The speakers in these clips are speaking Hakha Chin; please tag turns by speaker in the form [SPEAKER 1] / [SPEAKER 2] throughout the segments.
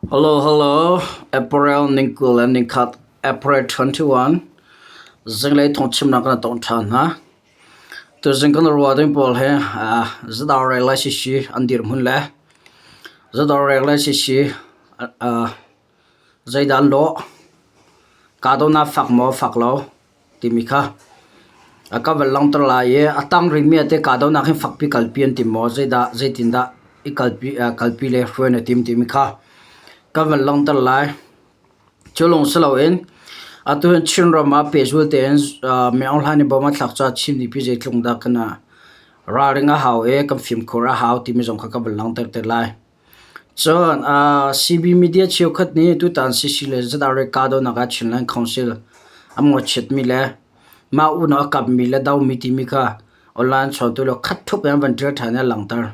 [SPEAKER 1] Hello, hello. April ning kul le ning khat, April 21. Zinglei thawngchimnak kan tong ṭhan hna. Tuzing kan ruah ding pawl hi zadar rel lai sisi an dirhmun le zadar rel lai sisi zeidah an lawh, kahdohnak fak maw fak lo timi kha a ka van langhter lai i a tang rihmi ah teh kahdohnak hi fakpi kalpi an tim maw zeidah zeitindah i kalpi kalpi le hruai na tim timi kha ka van langhter lai. Cu lawng si loin atu hin Chinram ah pehzul tein Min Aung Hlaing nih bom a thlak caah Chin mipi zeitluk dah kan ralring a hau i kan fimkhur a hau timi zong kha ka van langhter te lai. Cun CB media cheukhat nih tutan CC le ZRA kahdohnak ah Chinland Council an mawhchiatmi le mah unau a kapmi le domi timi kha online chawntu le khat ṭhup in an van ṭial ṭhan i a langhter.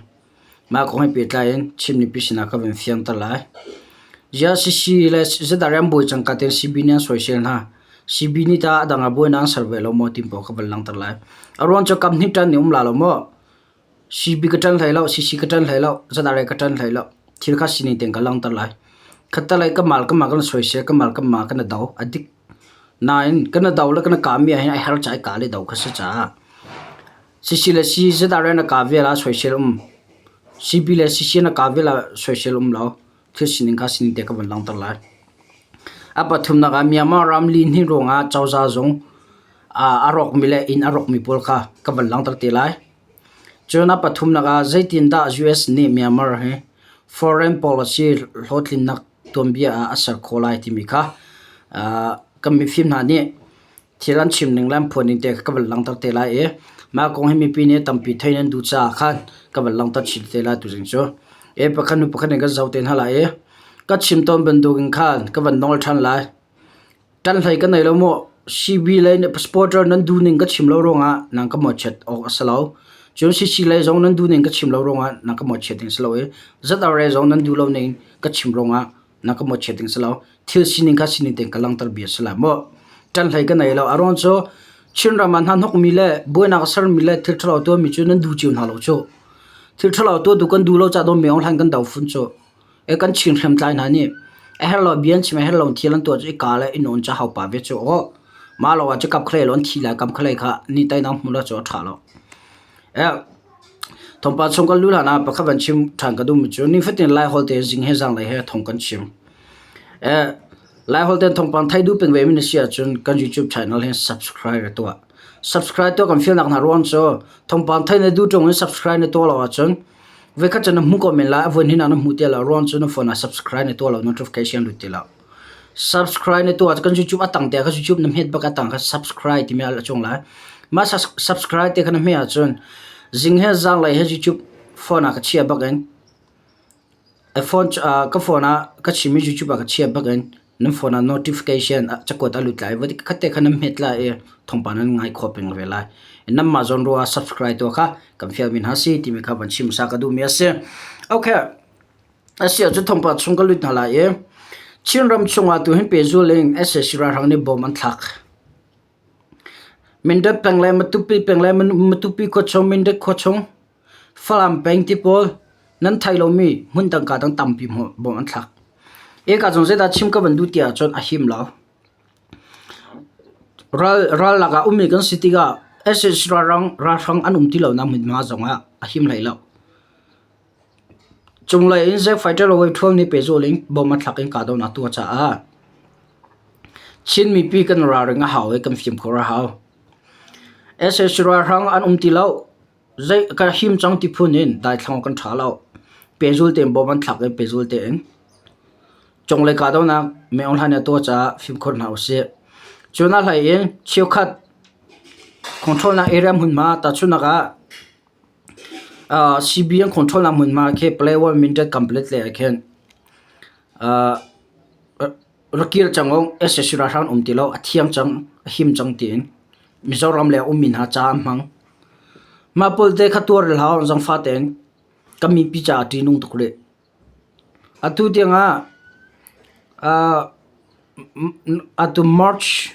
[SPEAKER 1] Mah kong he pehtlai in Chin mipi sinah ka van fianter lai. Ziah CC le ZRA an buai cangka tein CB nih an soisel hna. CB nih tah a dang ah buainak an ser ve lo maw ti paoh ka van langhter lai. A ruang cu kam hnih ṭan nih um la lo maw? CB ka ṭan hlei lo, CC ka ṭan hlei lo, ZRA ka ṭan hlei lo. Thil kha sining tein ka langhter lai. Khattelei ka mal ka mah kan soisel, ka mal ka mah kan i do. A dik. Nain kan i do le kan i kahmi ahhin a her ca i kah le do kha si caah CC le C ZRA na kah vial ah soisel um. CB le CC na kah vial ah soisel um lo. Thil sining kha sining te ka van langhter lai. A pathumnak ah Myanmar ram lihnin ruangah cozah zung a rawkmi le inn a rawkmi pawl kha ka van langhter te lai. Cun a pathumnak ah zeitindah US nih Myanmar hi foreign policy hlawhtlinnak tuanbia ah a ser khawh lai timi kha kan mifim hna nih thil an chim ning le an phuan ning te kha ka van langhter te lai i mah kong hi mipi nih tampi theih nan duh caah khan ka van langhter chin te lai tuzing cu. E pakhat hnu pakhat in kan zoh te hna lai i ka chim tawn bantukin khan ka van nawl ṭhan lai. Ṭanhlei ka nei lo maw? CB lei nih supporter nan duh ning ka chim lo ruangah nan ka mawhchiat awk a si lo. Cun CC lei zong nan duh ning ka chim lo ruangah nan ka mawhchiat ding a si lo i ZRA zong nan duh lo ning ka chim ruangah nan ka mawhchiat ding a si lo. Thil sining kha sining tein ka langhter bia a si lai maw? Ṭanhlei ka nei lo. A ruang cu Chinram ah hnahnokmi le buainak a sermi le thil ṭhalo tuahmi cu nan duh cio hna lo cu. Thil ṭhalo tuah duh kan duh lo caah dawh Myo Hlan kan do fun cu. E kan Chin hriamtlai hna nih a herh lo bia an chim a herh lo thil an tuah cu i ka le i nawn cu hau pa ve cu aw mah lo ah cu kap khalei lo an thi lai kam khalei kha ni tai nang hmu lo cu a ṭha lo. E thawngpang chung kan lu hlan ah pakhat van chim ṭhan ka duhmi cu nifatin Laiholh te zing he zanglei he thawng kan chim. E Laiholh ten thawngpang thei duh peng ve mi na si ahcun kan YouTube channel hi subscribe ra tuah. Subscribe tuah kan fialnak hna ruang cu thawngpang thei na duh ṭung in subscribe na tuah lo ahcun Voikhat cu na hmu ko men lai, a voi hnih na hmu ti lo, ruang cu na phone ah subscribe na tuah lo, notification lut ti lo. Subscribe na tuah kan YouTube a tang te kha YouTube na hmet bak a tang kha subscribe timi a cung lai. Mah subscribe te kha na hmet ahcun zing he zanglei he YouTube phone ah ka chia bak in phone ka phone ah ka chim i YouTube ah ka chia bak in nan phone ah notification cakuat a lut lai voi khat te kha nan hmet lai i thawngpang nan ngai khawh peng ve lai. Nanmah zawn ruah subscribe tuah kha kan fialmi hna si timi kha van chim hmasa ka duhmi a si. Okay. A si ahcun thawngpang chung ka lut hna lai i Chinram chungah tu hin pehzul in sac ralhrang nih bom an thlak. Mindat peng le Matupi peng le Matupi khuachung Mindat khuachung Falam peng ti pawl nan theih lomi hmun dang ka dang tampi bom an thlak. Eka zong zeidah chim ka van duh ti ahcun a him lo. Ral ral lakah ummi kan si tikah sac ralhrang ralhrang an um ti lonak hmunhma zongah a him hlei lo. Cunglei in Zack fighter Way 12 nih pehzul in bom a thlak in kahdohnak tuah caah Chin mipi kan ralring a hau i kan fimkhur a hau. Sac ralhrang an um ti lo. Zei ka him cang ti phun in daithlang kan ṭha lo. Pehzul tein bom an thlak i pehzul tein cunglei kahdohnak Min Aung Hlaing nih a tuah caah fimkhur hna usih. Cun a hlei in cheukhat control-nak area hmunhma tahchunhnak ah CB an control-nak hmunhma khi Palawan Mindat complete lei ah khin rak kir cang u sac ralhrang um ti lo a thiang cang a him cang tiin Mizoram lei a ummi hna ca an hmang. Mah pawl te kha tuar hlah u zangfah tein kan mipi caah ṭihnung tuk rih. Atu tiangah atu March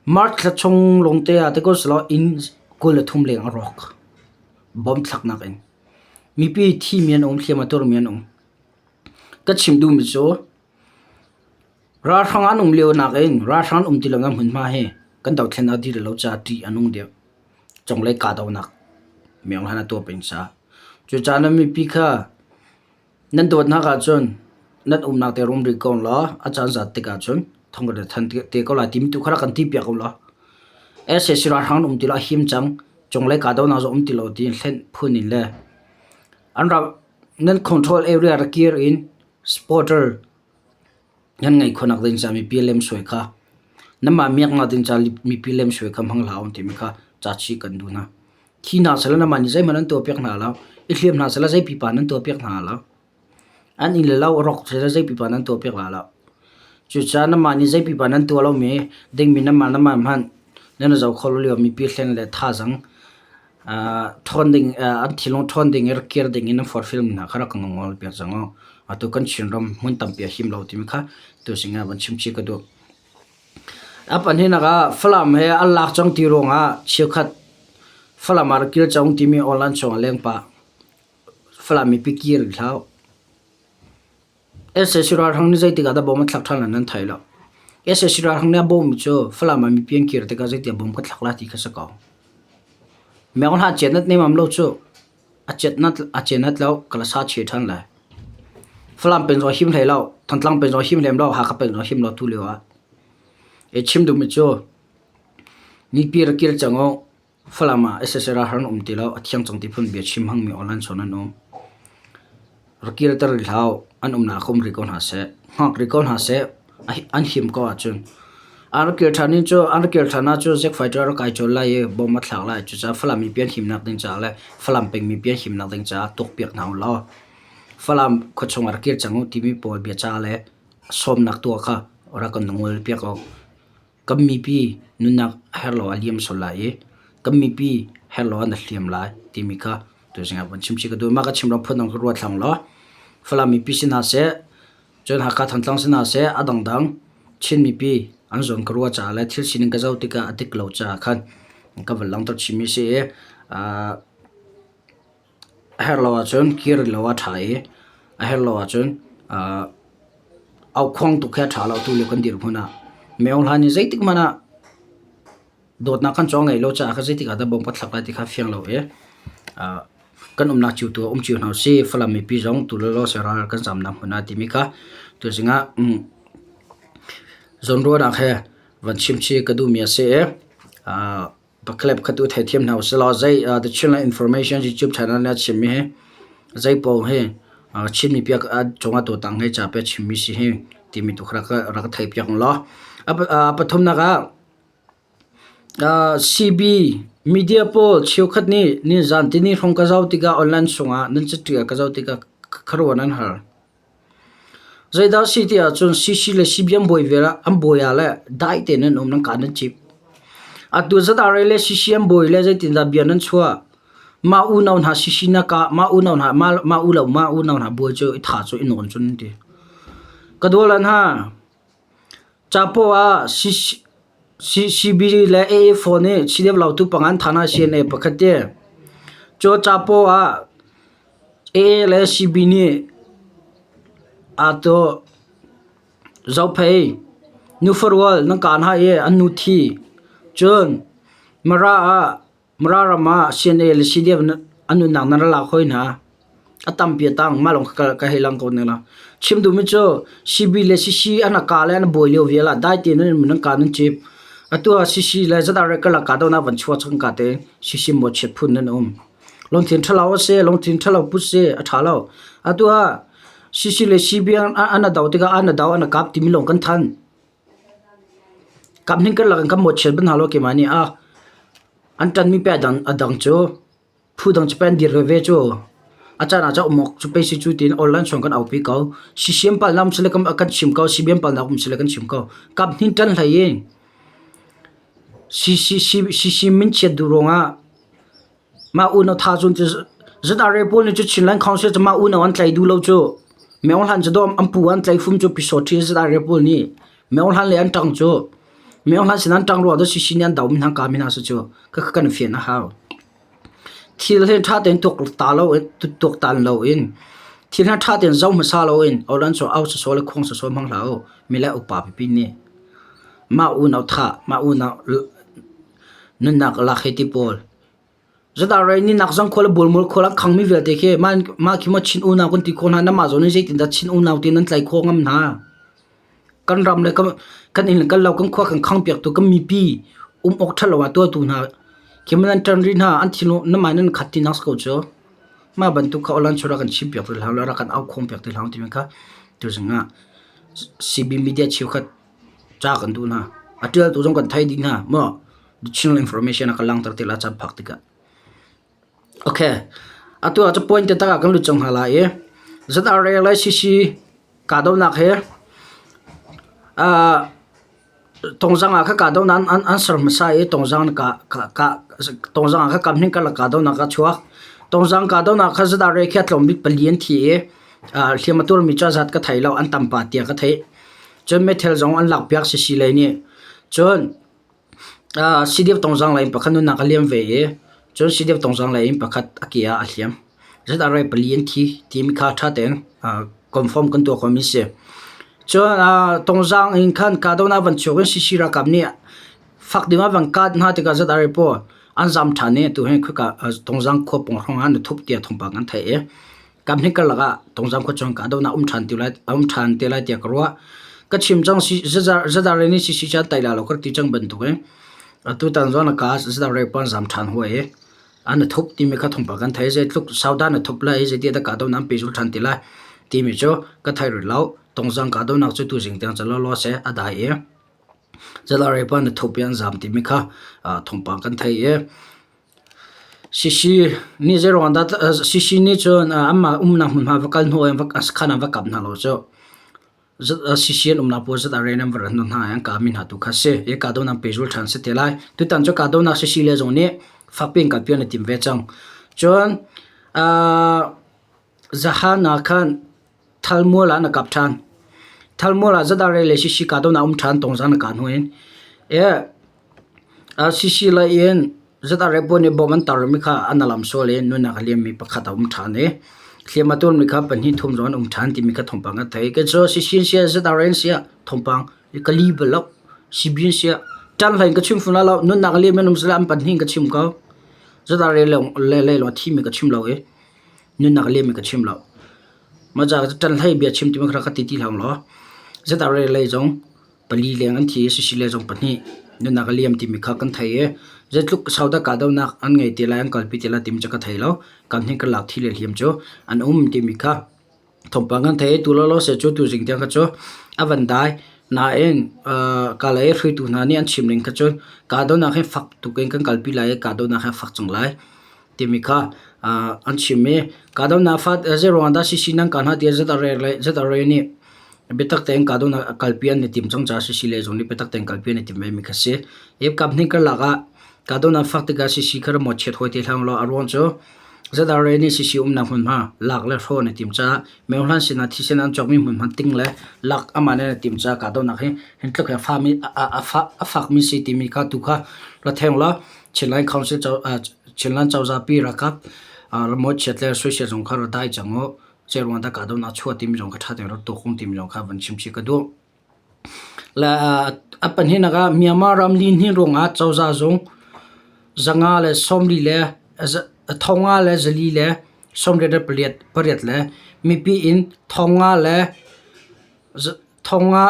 [SPEAKER 1] March thla chung lawngte ah ti ko selaw inn 23 leng a rawk. Bomb thlaknak in. Mipi thimi an um, hliam a tuarmi an um. Ka chim duhmi cu ralhrang an um lio nakin ralhrang an um ti lonak hmunhma hi kan dothlennak dih lo caah ṭih a nung deuh. Conglei kahdohnak miohlan a tuah peng caah. Cucaah na mipi kha Nan dawtnak ahcun nan umnak te rum rih ko law a caan zat tikah cun thong kan than te ko lai timi tu kha rak kan ti piak ko law. SAC ralhrang um ti lo a him cang cunglei kahdohnak zong um ti lo tiin hlenh phun in le an ram nan control area rak kir in supporter Nan ngeih khawhnak ding caah mipi lemsuai kha nanmah miaknak ding caah mipi lemsuai kha hmang hlah u timi kha ca chih kan duh hna. Thi hna sehla nanmah nih zeihmanh nan tuahpiak hna lo. I hliam hna sehla zei pipa nan tuahpiak hna lo. An inn le lo a rawk sehla zei pipa nan tuahpiak hna lo. Cucaah nanmah nih zei pipa nan tuah lomi dingmi nanmah nanmah hmanh nan i zoh kho lo lio mipi hlen le thazang ṭhawn ding an thinlung ṭhawn ding i rak kir ding in an forhfial mi hna kha rak kan ngol piak cang u. Atu kan Chinram hmun tampi a him lo timi kha tuzing ah van chim chih ka duh. A pahnihnak ah Falam he an lak cang ti ruangah cheukhat Falam ah rak kir cang timi online chung ah leng pah. Falam mipi kir hlah. Sac ralhrang nih zeitik ah dah bom an thlak ṭhan lai nan thei lo. Sac ralhrang nih a bawmmi cu Falam ah mipi an kir tikah zeitik ah bom ka thlak lai ti kha si ko. Meng hlah cetnat nemam lo cu a cetnat a cetnat lo ka sa che ṭhan lai. Falam peng zong him hlei lo, Thantlang peng zong him lem lo, Hakha peng zong him lo tu lio ah. E chim duhmi cu mipi rak kir cang u. Falam ah SSR har an um ti lo, a thiang cang ti phun bia chim hmangmi online chawn an um. Rak kirter rih hlah, an umnak um rih ko hna seh. Hngak rih ko hna seh, an him ko ahcun. An rak kir ṭhan in cu, an rak kir ṭhan ahcun Zack Fighter a kai cawl lai i bom a thlak lai. Cucaah Falam mipi an himnak ding caah le Falam peng mipi an himnak ding caah tuakpiak hna u law Falam khuachung ah rak kir cang u timi pawl bia ca le sawmnak tuah kha rak kan ngol piak u. Kan mipi nunnak a herh lo ah liam sual lai i kan mipi herh lo ah na hliam lai timi kha tuzing ah von chim chih ka duh. Mah ka chim lo phun dang ka ruat hlang law Falam mipi si hna seh, cun Hakha Thantlang si hna seh, a dangdang Chin mipi an zawn ka ruah caah le thil sining ka zoh tikah a dik lo caah khan ka van langhter chimmi si i a herh lo ahcun kir lo a ṭha i a herh lo ahcun aukhuang tuk hi a ṭha lo tu lio kan dirhmun ah. Meo hlan i zeitik hmanh ah dawtnak kan cawng ngei lo caah kha zeitik ah dah bom ka thlak lai ti kha fiang lo i kan umnak cio tu ah um cio hna usih. Falam mipi zong tu le law ral kan zamnak hmun ah timi kha tuzing ah zawnruahnak he van chimchih ka duhmi a si i Clip kha tu theithiam hna usih law zei The Chinland Information YouTube channel nih a chimmi hi zei paoh hi Chin mipi a cungah tuatang hi ca pe chimmi si hi timi tu kha rak rak theihpiak law. A pathumnak ah CB media pawl cheukhat nih nizan tini hrawng ka zoh tikah online chungah nan catial ka zoh tikah khuaruah nan har. Zeidah a si ti ahcun CC le CB an buai vial ah an buai ah le dai tein an um nan kaa nan cip. Atu ZRA le CC an buai le zeitindah bia nan chuah. Mah unau hna CC na kah, mah unau hna mah, mah u lo mah unau hna buai cu i tha cu i nawn cun an ti. Ka dawla hna, capo ah CC, CB le AA phone i CDF lautu pangan thana CNA pakhat te. Cu capo ah AA le CB nih aa tuah. Zophei, nufarual nan kaan hna i an nu thi. Cun Mara ah Mara ram ah CNA le CDF an nunnak nan ra lak hoi hna. A tampi a tang mah lawng kha ka hei lang ko ne la. Chim duhmi cu CB le CC an a ka le an buai lio vial ah dai tein nan nan ka nan cip. Atu ah CC le ZRA karlak kahdohnak van chuah cang ka te CC mawchiat phun nan um. Lungthin ṭhalo a si, lungthin ṭhalo put si, a ṭha lo. Atu ah CC le CB an a do tikah an a do an a kap timi lawng kan thanh. Kap hning karlak in kan mawhchiat ban hna lo keimah nih a an ṭanmi pe a dang a dang cu phu dang cu pei an dir veve cu. A caan ah cun umawk cu pei si cu tiin online chung kan aupi ko. CCM palnak um sile kan chim ko, CBM palnak um sile kan chim ko. Kap hning ṭan hlei in CC min chiat duh ruangah Mah unau tha cun ZRA pawl nih cu Chinland Council cu mah unau an tlai duh lo cu. Myo Hlan cu dawm an pu an tlai fum cu Pisawṭhi ZRA pawl nih Myo Hlan le an ṭang cu. Myo Hlan sin an ṭang ruah do CC nih an do mi hna ka mi hna si cu ka kan fian a hau. Thil hi ṭha tein tuak ta lo tuak tan lo in. Thil hna ṭha tein zoh hmasa loin awlan cu au sawsawh le khuang sawsawh hmang hlah u. Milei upa pipi nih mah unau thah, mah unau nunnak lak hi ti pawl. Zadah rei ni nak zong khua le bulmul khua an khangmi vialte khi mah khi maw Chin unau kan ti khawh hna namah zawn in zeitindah Chin unau ti nan tlai khawh ngam hna. Kan ram le kan inn le kan lo kan khua kan khangpiaktu kan mipi um awk ṭhat lo ah tuahtu hna khi maw nan ṭan rih hna an thinlung namah nan khat ti nak si ko cu. Mah bantuk kha online chuah rak kan chimpiak ti hlah u law rak kan aukhawng piak ti hlah u timi kha tuzing ah CB media cheukhat ca kan duh hna. A ṭialtu zong kan theih dih hna maw additional information a kan langhter ti la caan phak tikah. Okay. Atu ah cu point taktak ah kan lut cang hna lai i ZRA le CC kahdohnak he Tongzang ah kha kahdohnak an ser hmasa i Tongzang ah kha kamhning karlak kahdohnak a chuak. Tongzang kahdohnak kha zadah re khi a tlawm bik pali an thi i hliam a tuarmi cu a zat ka thei lo, an tam pah tiah ka theih. Cun meithal zong an lakpiak sisi lei nih. Cun CDF Tongzang lei in pakhat nunnak a liam ve i cun CDF Tongzang lei in pakhat a ke ah a hliam. Zadah re pali an thi timi kha ṭha tein confirm kan tuah khawhmi a si. Cun Tongzang in khan kahdohnak van chuak in CC ralkap nih fak ding ah van kat hna tikah zat are pawl an zam ṭhan i atu hi khika Tongzang khua pawng hrawng ah an i thup tiah thawngpang kan theih i kamhnih karlak ah Tongzang khua chung kahdohnak um ṭhan ti lai um ṭhan te lai tiah ka ruah. Ka chim cang zadar nih CC cu an tai lai lo ka ti cang bantuk in atutan zong na ka zadar pawl an zam ṭhan hawi i an i thup timi kha thawngpang kan thei. Zeitluk sau dah na thup lai i zeiti dah kahdohnak an pehzulh ṭhan ti lai timi cu ka thei rih lo. Tongzang kahdohnak cu tuzing tiang ca lawlaw seh a dai i Jalare pa na thup i an zaam timi kha thawngpang kan thei i Sisi nih zeiruang dah Sisi nih cun anmah umnak hmunhma va kal hnu in khan ah va kap hna lo cu. Sisi an umnak pawl zat ah rian an va rat hna i an kahmi hna tu kha a si. Hi kahdohnak pehzul ṭhan si te lai. Tutan cu kahdohnak Sisi le zong nih fakpi in kalpi an i tim ve cang. Cun zahan ah khan Thalmual ah na kap ṭhan. Thalmual ah zadar le sisi kahdohnak um ṭhan tongzang na kah hnu in. Sisi lei in zadar pawl nih bom an tarmi kha an alam sual i nunnak a liammi pakhat a um ṭhan i hliam a tuarmi kha pahnih thum zong an um ṭhan timi kha thawngpang ka theih. Kei cu sisi in siah zadar in siah thawngpang ka li bal lo. CB in siah ṭan hlei in ka chim fun lai lo. Nunnak a liammi an um sile an pahnih in ka chim ko. Zadar le lei lawng a thimi ka chim lo i nunnak a liammi ka chim lo. Mah ca ṭan hlei bia chim timi kha rak ka ti ti hlah law ZRA lei zong pali leng an thi i sisile zong pahnih nunnak a liam timi kha kan thei i zeitluk sau dah kahdohnak an ngei te lai an kalpi te lai timi cu ka thei lo. Kan hnin kan lak thi le hliam cu an um timi kha thawngpang kan thei i tu lawlaw seh cu tuzing tiang kha cu a van dai. Nain kalay hruaitu hna nih an chim ning kha cu kahdohnak hi fak tuk in kan kalpi lai i kahdohnak hi a fak cang lai. timi kha an chim i kahdohnak fat zeiruang dah CC nan kah hna tiah ZRA nih biatak tein kahdohnak kalpi an i tim cang caah CC lei zong nih biatak tein kalpi an i tim vemi kha si. Hi kaphnih karlak ah kahdohnak fak tikah CC kha ram chiat hawi ti hlah law a ruang cu ZRA nih CC umnak hmunhma lak le hrawh an i tim caah Myohlan sinah thisen an cawkmi hmunhma ting le lak amah nih an i tim caah kahdohnak hi hin tluk hi a fakmi si timi kha tu kha ra theng law Chinland Council Chinland cozah pi ralkap ramawt chiat le soisel zong kha ra dai cang u. Zeiruang dah kahdohnak a chuah timi zong kha ṭha tein rak tuak timi zong kha van chim chih ka duh. Le a pahnihnak ah Myanmar ram lihnin ruangah cozah zung zanga le sawmli le thonga le zali le sawmriat le pariat pariat le mipi in thonga le thonga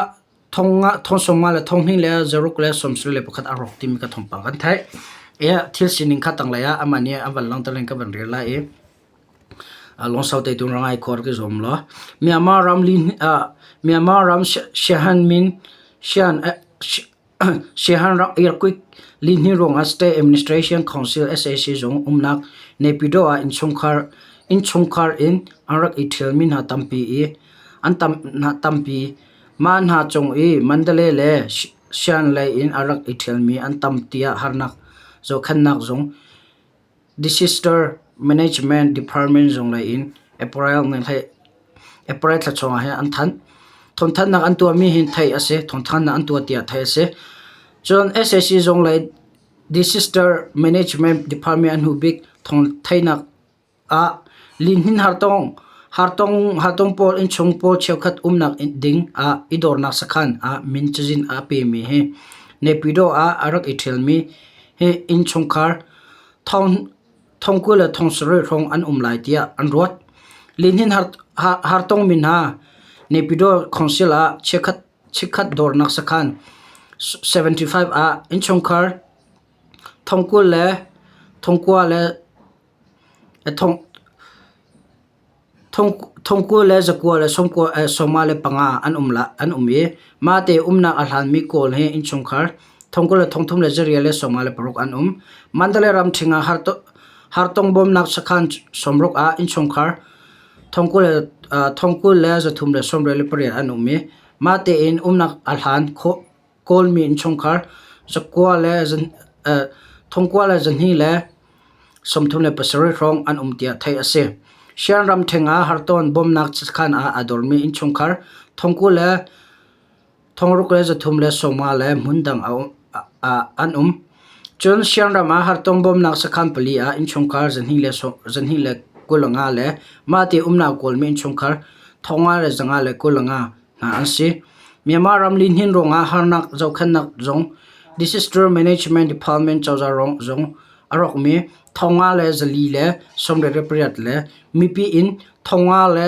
[SPEAKER 1] Thong sawmnga le thonghnih le zaruk le sawmsarih le pakhat a rawk timi ka thawngpang kan theih. I thil sining kha tanglei ah amah nih a van langhter in ka van rel lai i lungsau te tu rangai khor ka zuam law. Myanmar ram Myanmar ram Siahan min Sian Siahan ram earthquake lihnin ruangah State Administration Council SAC zung umnak Naypyidaw ah innchungkhar innchungkhar in an rak i ṭhialmi hna tampi i an tam hna tampi Mah hna cung i Mandalay le Shan lei in a rak i ṭhialmi an tam tiah harnak zohkhenhnak zung Disaster Management Department zung lei in April thla chung ah hin an thanh. Thawngthanhnak an tuahmi hi theih a si. Thawngthanhnak an tuah tiah theih a si. Cun sac zung lei Disaster Management Department a hnu bik thawngtheihnak ah lihnin hartong. Hartong pawl innchung pawl cheukhat umnak ding ah i dornak sakhan ah min cazin a pemi hi Naypyidaw ah a rak i ṭhialmi hi innchungkhar thong 20 le 70 hrawng an um lai tiah an ruat. Lihnin hartongmi hna Naypyidaw Council ah chikkhat dornak sakhan 75 ah innchungkhar 20 le 90 le 900 le 900 le 95 an um i mahte umnak a hlanmi Kawl hi innchungkhar 900 le 300 le 400 le 56 an um. Mandalay ramṭhing ah hartong bawmnak sakhan 60 ah innchungkhar 900 le 300 le 98 an um i mahte in umnak a hlan Kawlmi innchungkhar 900 le 900 le 2 le 37 hrawng an um tiah theih a si. Shan ramṭhing ah hartawn bawmnak sakhan ah aa dormi innchungkhar 9,000 le 6,300 le 50 le hmun dang an um. Cun Shan ram ah hartong bawmnak sakhan pali ah innchungkhar 225 le mahte umnak kawlmi innchungkhar 500 le 525 hna an si. Myanmar ram lihnin ruangah harnak zohkhenhnak zung Disaster Management Department cozah zung a rawkmi 500 le 400 le 78 le mipi inn 500 le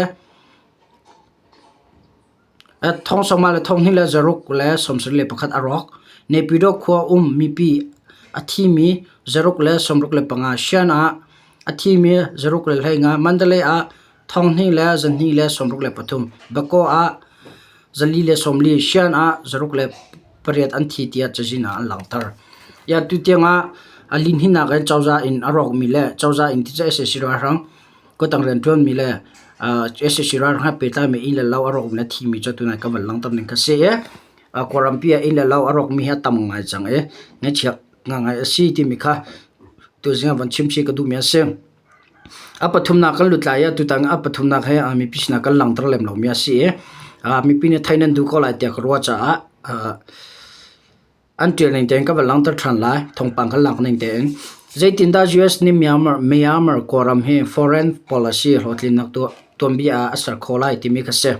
[SPEAKER 1] 60 le 2 le 6 le 71 a rawk. Naypyidaw khua um mipi a thimi 6 le 65 Shan ah a thimi 6 le 15 Mandalay ah 2 le 2 le 63 Bago ah 4 le 40 Shan ah 6 le pariat an thi tiah cazin ah an langhter. Ya tutiang ah a lihninnak in cozah in a rawkmi le cozah in ti cu sac ralhrang kutang rianṭuanmi le sac ralhrang he pehtlaimi inn le lo a rawkmi le thimi cu tunai ka van langhter ning kha si i Kawlrampi ah inn le lo a rawkmi hi a tam ngai cang i ngaihchia ngai a si timi kha tuzing ah van chim chih ka duhmi a si. A pathumnak kan lut lai i tutan a pathumnak hi mipi sinah kan langhter lem lomi a si i mipi nih theih nan duh ko lai tiah ka ruah caah an ṭial ning tein ka van langhter ṭhan lai. Thawngpang kan lak ning tein. Zeitindah US nih Myanmar, Myanmar Kawlram hi foreign policy hlawhtlinnak tuanbia ah a ser khawh lai timi kha si.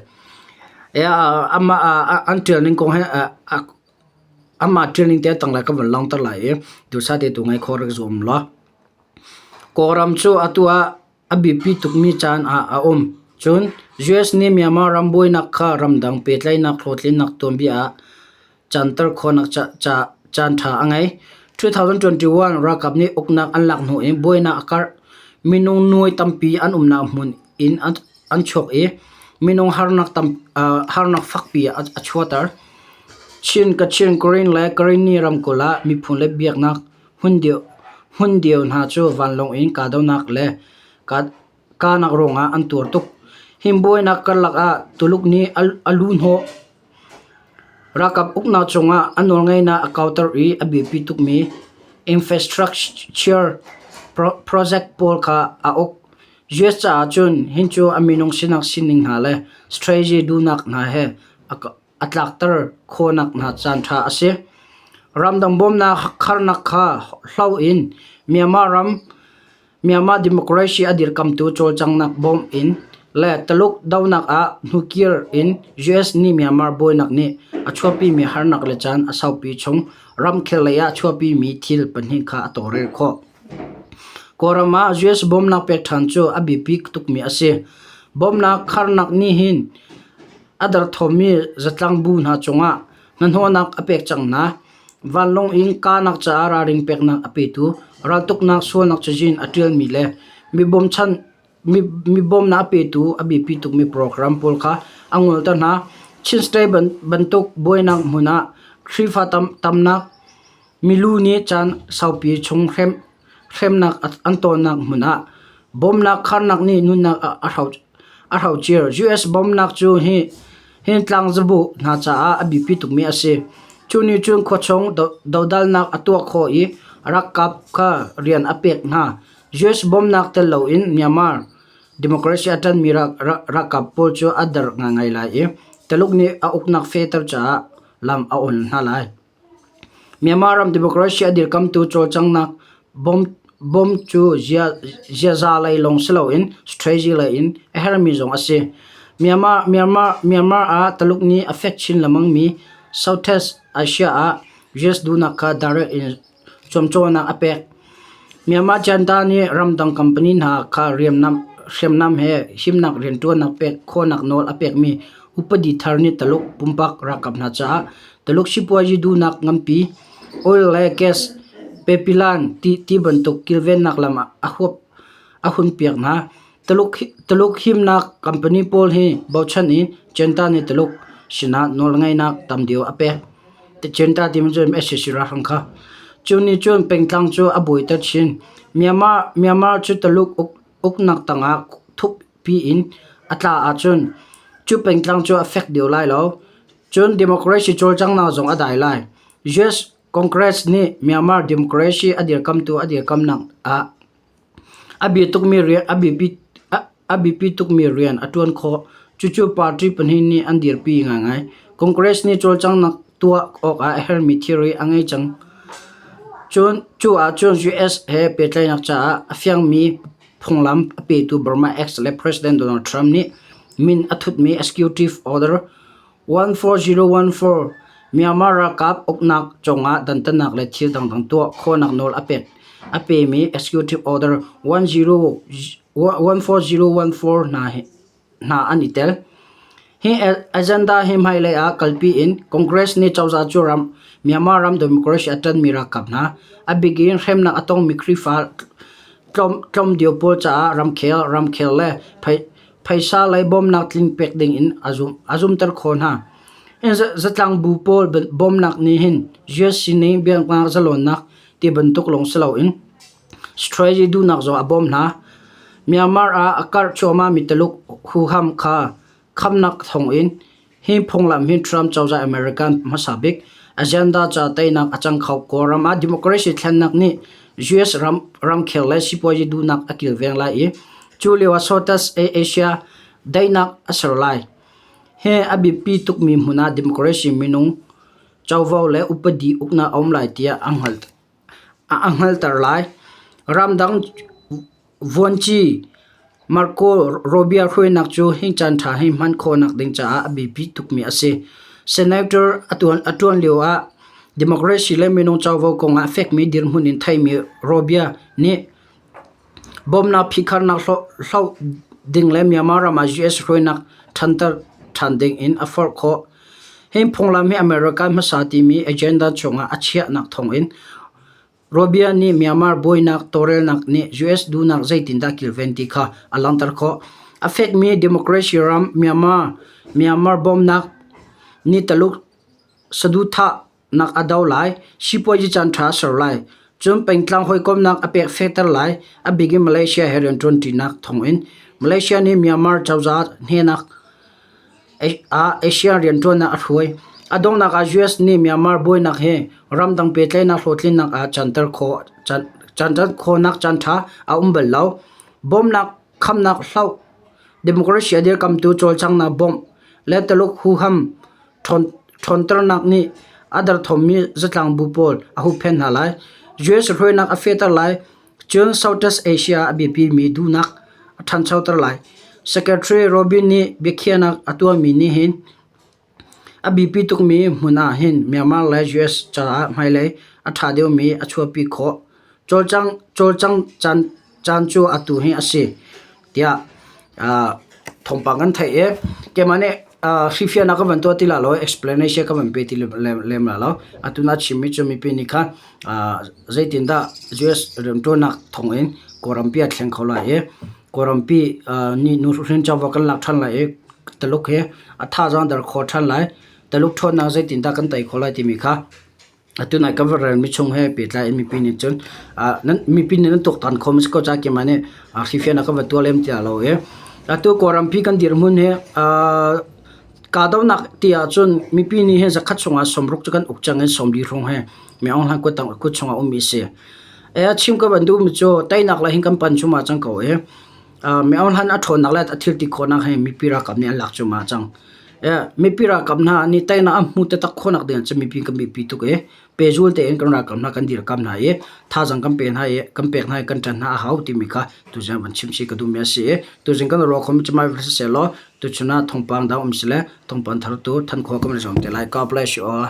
[SPEAKER 1] Amah an ṭial ning kong hi amah ṭial ning te a tanglei ka van langhter lai i duhsah te tu ngai khawh rak zuam law. Kawlram cu atu ah a biapi tukmi caan ah a um. Cun US nih Myanmar ram buainak kha ramdang pehtlaihnak hlawhtlinnak tuanbia ah canter khawhnak caanṭha a ngei. 2021 ralkap nih uknak an lak hnu in buainak a karh. Minung nuai tampi an umnak hmun in an chuak i minung harnak fakpi a chuahter. Chin, Kachin, Karen le Karenni ramkulh ah miphun le biaknak Hmundeo hna cu vanlawng in kahdohnak le kahnak ruangah an tuar tuk. Hi buainak karlak ah Tuluk nih a luhhnawh. Ralkap uknak cungah a nawlngeihnak a kauter i a biapi tukmi infrastructure project pawl kha a uk. US caah cun hin cu a minung sinak sining hna le strategy duhnak hna he a tlakter khawhnak hna caanṭha a si. Ramdang bawmhnak kharnak kha hlo in Myanmar ram Myanmar democracy a dirkamtu cawlcanghnak bawmh in le Taluk dohnak ah hnukir in US nih Myanmar buainak nih a chuahpimi harnak le caan a saupi chung ramkhel lei ah a chuahpimi thil pahnih kha a tawlrel khawh. Kawlram ah US bawmhnak pek ṭhan cu a biapi tukmi a si. Bawmhnak kharnak nih hin A derthawmmi zatlang bu hna cungah hnahnawhnak a pek cang hna. Vanlawng in kahnak caah ralring peknak a petu, raltuknak sualnak cazin a ṭialmi le mi bawmnak a petu a biapi tukmi program pawl kha a ngolter hna. Chin State bantuk buainak hmun ah Khrihfa tamnak milu nih caan saupi chung hremnak an tonnak hmun ah bawmnak kharnak nih nunnak a hrocer. US bawmnak cu hi tlangzabu hna caah a biapi tukmi a si. Cu nih cun khuachung dodalnak a tuah khawh i ralkap kha rian a pek hna. US bawmnak tel loin Myanmar democracy a ṭanmi ralkap pawl cu a der ngaingai lai i Taluk nih a uknak fehter caah lam a on hna lai. Myanmar ram democracy a dirkamtu cawlcanghnak. Bom cu ziaza lei lawng si loin strategy lei in a herhmi zong a si. Myanmar ah Taluk nih a fek chin lengmangmi Southeast Asia ah US duhnak kha direct in zuamcawhnak a pek. Myanmar China nih ramdang company hna kha hriamnam he himnak rianṭuannak pek khawhnak nawl a pekmi upadi thar nih Taluk pumpak ralkap hna caah Taluk sipuazi duhnak nganpi Oil le gas pepilan ti bantuk kilvennak lam a hunpiak hna. Tuluk himnak company pawl hi bochan in China nih Tuluk sinah nawlngeihnak tam deuh a pek. China timi cu sac ralhrang kha. Cu nih cun pengtlang cu a buaiter chin. Myanmar cu Tuluk uknak tangah thukpi in a tla ahcun cu pengtlang cu a fek deuh lai lo. Cun democracy cawlcanghnak zong a dai lai. US Congress nih Myanmar democracy a dirkamtu a dirkamnak ah a biapi tukmi rian a ṭuan khawh. Cucu party pahnih nih an dirpi ngaingai. Congress nih cawlcanghnak tuah awkah a herhmi thilri a ngei cang. Cun cu ahcun US he pehtlaihnak caah a fiangmi phunglam a petu Burma Act le President Donald Trump nih min a thutmi Executive Order 14014 Myanmar ralkap uknak cungah dantatnak le thil dangdang tuah khawhnak nawl a pek a pemi Executive Order 14014 hna an i tel. Hi agenda hi hmailei ah kalpi in Congress nih cozah cu ram Myanmar ram democracy a ṭanmi ralkap hna, a bik in hremnak a tongmi Khrihfa tlawm deuh pawl caah ramkhel, ramkhel le phaisa lei bawmhnak tling pek ding in a zumter khawh hna. Zatlang bu pawl bawmhnak nih hin US sining biaknak zalonnak ti bantuk lawng si loin strategy duhnak zong a bawm hna. Myanmar ah a karh cuahmahmi Tuluk huham kha khamnak thawngin hi phunglam hi Trump cozah American hmasa bik agenda ca teinak a cang kho. Kawlram ah democracy thlennak nih US ram ramkhel le sipuazi duhnak a kilveng lai i cu lio ah Southeast Asia daihnak a ser lai. Hi a biapi tukmi hmun ah democracy minung covo le upadi uknak a um lai tiah a hngalter lai. Ramdang Vuanci Marco Rubio hruainak cu hi caanṭha hi hman khawhnak ding caah a biapi tukmi a si. Senator a ṭuan lioah democracy le minung covo kongah a fekmi dirhmun in theimi Rubio nih bawmhnak phihkharnak hloh ding le Myanmar ram ah US hruainak ṭhanter ṭhan ding in a forh khawh. Hi phunglam hi America hmasa timi agenda chungah a chiahnak thawngin Rubio nih Myanmar buainak tawlrelnak nih US duhnak zeitindah kilven ti kha a langhter khawh. A fekmi democracy ram Myanmar Myanmar bawmhnak nih Taluk saduhthahnak a do lai, sipuazi caanṭha a ser lai, cun pengtlang hawikomhnak a pek fehter lai. A bik in Malaysia he rianṭuanṭinak thawngin Malaysia nih Myanmar cozah hnenak ah Asia rianṭuannak a hruai. A donghnak ah US nih Myanmar buainak hi ramdang pehtlaihnak hlawhtlinnak ah canter khawh canter khawhnak caanṭha a um bal lo. Bawmhnak khamnak hloh, democracy a dirkamtu cawlcanghnak bawmh le Taluk huham ṭhawnternak nih a derthawmmi zatlangbu pawl a huhphenh hna lai. US hruainak a fehter lai. Cun Southeast Asia a biapimi duhnak a ṭhanchoter lai. Secretary Robin nih biakhiahnak a tuahmi nih hin a biapi tukmi hmun ah hin Myanmar le US caah hmailei a ṭha deuhmi a chuahpi khawh. Cawlcang, cawlcang caan, caan cu atu hi a si tiah thawngpang kan theih i keimah nih hrifiahnak ka van tuah ti la lo, explanation ka van pe ti lem la lo. Atu na chimmi cu mipi nih khan zeitindah US rianṭuannak thawngin Kawlrampi a thleng kho lai i Kawlrampi nih nuhrin covo kan lak ṭhan lai i Taluk hi a thazaang der kho ṭhan lai. Taluk ṭhawnnak zeitindah kan tei khawh lai timi kha Atu nai kan va relmi chung he pehtlai in mipi nih cun nan mipi nih nan tuaktan khawh si ko ca keimah nih hrifiahnak kan va tuah lem tiah lo i atu Kawlrampi kan dirhmun hi kahdohnak ti ahcun mipi nih hin zakhat chungah sawmruk cu kan uk cang i sawmli hrawng he Min Aung Hlaing kut kut chungah ummi a si. E chim ka van duhmi cu teinak lei hin kan pan cuahmah cang ko i Min Aung Hlaing a ṭhawnnak le a thil ti khawhnak hi mipi ralkap nih an lak cuahmah cang. Mipi ralkap hna nih teinak an hmuh taktak khawhnak ding ah cun mipi kan biapi tuk i pehzul tein kan ralkap hna kan dirkamh hna i thazaang kan pe hna i kan pek hna i kan ṭan hna a hau timi kha tuzing van chim chih ka duhmi a si i tuzing kan ruah khomi cu mah siseh law tuchun ah thawngpang dang um sile thawngpang thar tu than khawh kan i zuam te lai. God bless you all.